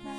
Mathais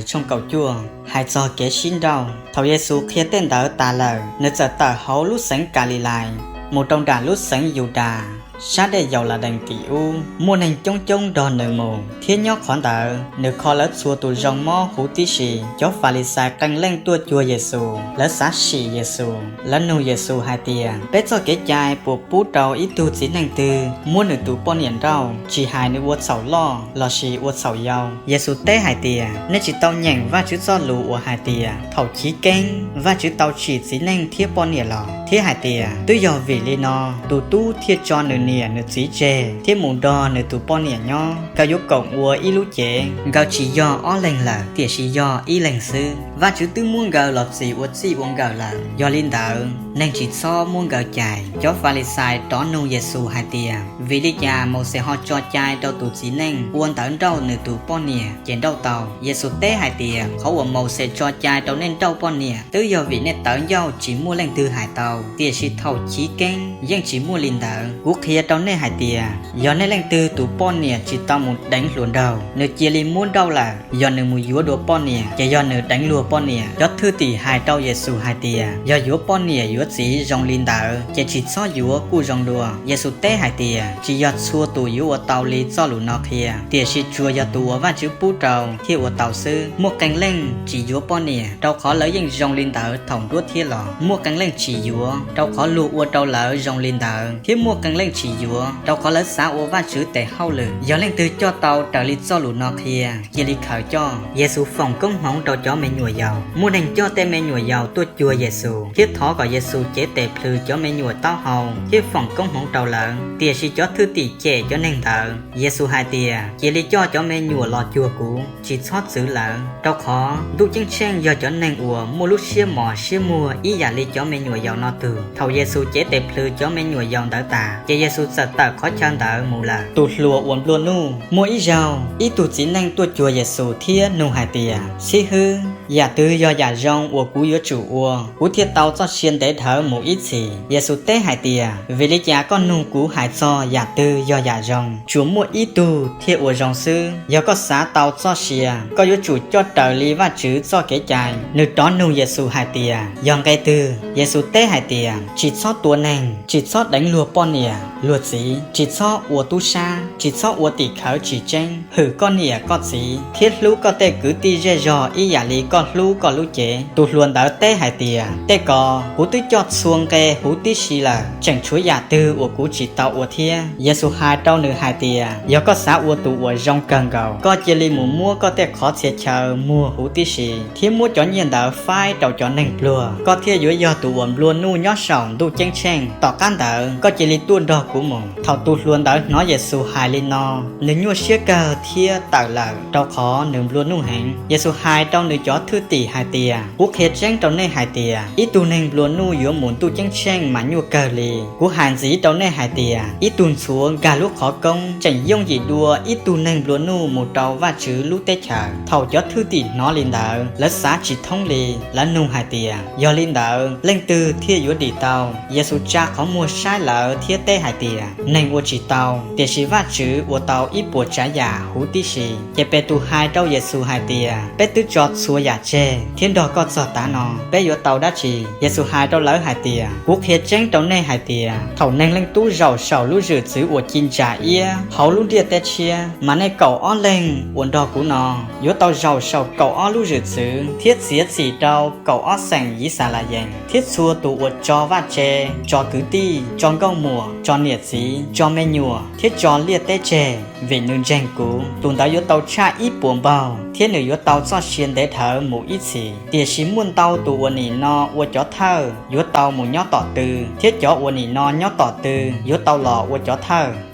tshooj kaum cuaj hais txog kev sib nrauj. Thaum Yexus qhia tej ntawd tas lawm, nws txawm tawm hauv lub xeev Kalilais mus rau nram lub xeev Yudas, sab dej Yauladees tim ub. Muaj neeg coob coob nrog nws mus, thiab nyob qhov ntawd nws kho lawv txhua tus zoo mob huv tib si. Cov Falixais qee leej tuaj cuag Yexus, lawv xav sim Yexus. Lawv nug Yexus hais tias, Peb txoj kev cai puas pub rau ib tug txiv neej twg muab nws tus poj niam nrauj, tsis hais nws ua txhaum loj lossis ua txhaum yau? Yexus teb hais tias, Nej tsis tau nyeem Vajtswv Txojlus uas hais tias, Thaum chiv keeb Vajtswv tau tsim txiv neej thiab poj niam los? Thiab hais tias, Twb yog vim li no tus tub thiaj tso nws niam nws txiv tseg thiab mus nrog nws tus poj niam nyob, nkawd yuav koom ua ib lub cev. Nkawd tsis yog ob leeg lawm, tiam sis yog ib leeg xwb. Vajtswv twb muab nkawd los txis ua txij ua nkawm lawm, yog li ntawd neeg tsis txhob muab nkawd cais. Cov Falixais rov nug Yexus hais tias, Vim li cas Mauxes ho tso cai rau tus txiv neej ua ntawv nrauj nws tus poj niam ces nrauj tau? Yexus teb hais tias, Qhov uas Mauxes tso cai rau nej nrauj poj niam twb yog vim nej tawv ncauj tsis muaj leej twg hais tau, tiam sis thaum chiv keeb yeej tsis muaj li ntawd. Kuv qhia rau nej hais tias, yog nej leej twg tus poj niam tsis tau mus deev hluas nraug, nws cia li muab nrauj lawm, yog nws mus yuav dua poj niam, ces yog nws deev luag poj niam. Cov thwj tim hais rau Yexus hais tias, Yog yuav poj niam yuav txiv zoo li ntawd, ces tsis txhob yuav kuj zoo dua. Yexus teb hais tias, Tsis yog txhua tus yuav ua tau li Txojlus no qhia, tiam sis tsuas yog tus uas Vajtswv pub rau thiaj ua tau xwb. Muaj qee leej tsis yuav poj niam, rau qhov lawv yeej zoo li ntawd thaum nruab thiab los. Muaj qee leej tsis yuav, rau qhov luag ua rau lawv zoo li ntawd, thiab muaj qee leej tsis yuav, rau qhov lawv xav ua Vajtswv tes hauj lwm. Yog leej twg coj tau raws li Txojlus no qhia, cia li khaws coj. Yexus foom koob hmoov rau cov me nyuam yaus. Muaj neeg coj tej me nyuam yaus tuaj cuag Yexus thiab thov kom Yexus cev tes plhws cov me nyuam taub hau thiab foom koob hmoov rau lawv, tiam sis cov thwj tim cem cov neeg ntawd. Yexus hais tias, Cia li coj cov me nyuam los cuag kuv, tsis txhob txwv lawv, rau qhov Ntuj Ceeb Tsheej yog cov neeg uas muaj lub siab mos siab muag ib yam li cov me nyuam yaus no tug. Thaum Yexus cev tes plhws cov me nyuam yaus ntawd tas, ces Yexus txawm tawm qhov chaw ntawd mus lawm. Tus hluas uas nplua nuj. Muaj ib zaug, ib tug txiv neej tuaj cuag Yexus thiab nug hais tias, Xib hwb, yam twg yog yam zoo uas kuv yuav tsum ua, kuv thiaj tau txoj sia ntev dhawv mus ib txhis? Yexus teb hais tias, Vim li cas koj nug kuv hais txog yam twg yog yam zoo? Tsuas muaj ib tug thiaj ua zoo xwb. Yog koj xav tau txoj sia, koj yuav tsum coj raws li Vajtswv txoj kev cai. Nws rov nug Yexus hais tias, Yog nqe twg? Yexus teb hais tias, Tsis txhob tua neeg, tsis txhob deev luag poj niam luag txiv, tsis txhob ua tub sab, tsis txhob ua tim khawv tsis tseeb, hwm koj niam koj txiv, thiab hlub koj tej kwv tij zej zog ib yam li koj hlub koj lub cev. Tus hluas ntawd teb hais tias, Tej ko kuv twb coj txhua nqe huv tib si lawm, tseem tshuav yam twg uas kuv tsis tau ua thiab? Yexus hais rau nws hais tias, Yog koj xav ua tus uas zoo kawg nkaus, koj cia li mus muab koj tej qhov txhia chaw muag huv tib si, thiab muab cov nyiaj ntawd faib rau cov neeg pluag, koj thiaj yuav yog tus uas nplua nuj nyob saum Ntuj Ceeb Tsheej. Tom qab ntawd koj cia li tuaj nrog kuv mus. Thaum tus hluas ntawd hnov Yexus hais li no, nws nyuaj siab kawg thiab tawm lawm, rau qhov nws nplua nuj heev. Yexus hais rau nws cov thwj tim hais tias, Kuv qhia tseeb rau nej hais tias, ib tug neeg nplua nuj yuav mus Ntuj Ceeb Tsheej mas nyuaj kawg li. Kuv hais ntxiv rau nej hais tias, ib tug ntxhuav nkag lub qhov koob tseem yooj yim dua ib tug neeg nplua nuj mus rau Vajtswv lub teb chaws. Thaum cov thwj tim hnov li ntawd, lawv xav tsis thoob li. Lawv nug hais tias, Yog li ntawd, leej twg thiaj yuav dim tau? Yexus tsa qhov muag saib lawv thiab teb hais tias, Neeg ua tsis tau, tiam sis Vajtswv ua tau ib puas tsav yam huv tib si. Ces Petus hais rau Yexus hais tias, Peb twb tso txhua yam tseg thiab nrog koj txog tav no, peb yuav tau dab tsi? Yexus hais rau lawv hais tias, Kuv qhia tseeb rau nej hais tias, thaum Neeg Leej Tub zaum saum lub zwm txwv uas ci ntsa iab hauv lub ntiaj teb tshiab, mas nej kaum ob leeg uas nrog kuv no yuav tau zaum saum kaum ob lub zwm txwv thiab txiav txim rau kaum ob xeem Yixalayees. Thiab txhua tus uas tso vaj tse, tso kwv tij, tso nkauj muam, tso niam txiv, tso me nyuam thiab tso liaj teb tseg vim nws ntseeg kuv, tus ntawd yuav tau tshaj ib puas npaug thiab nws yuav tau txoj sia ntev dhawv mus ib txhis. Tiam sis muaj ntau tus uas nim no ua cov thawj yuav tau mus nyob tom tw, thiab cov uas nim no nyob tom tw yuav tau los ua cov thawj.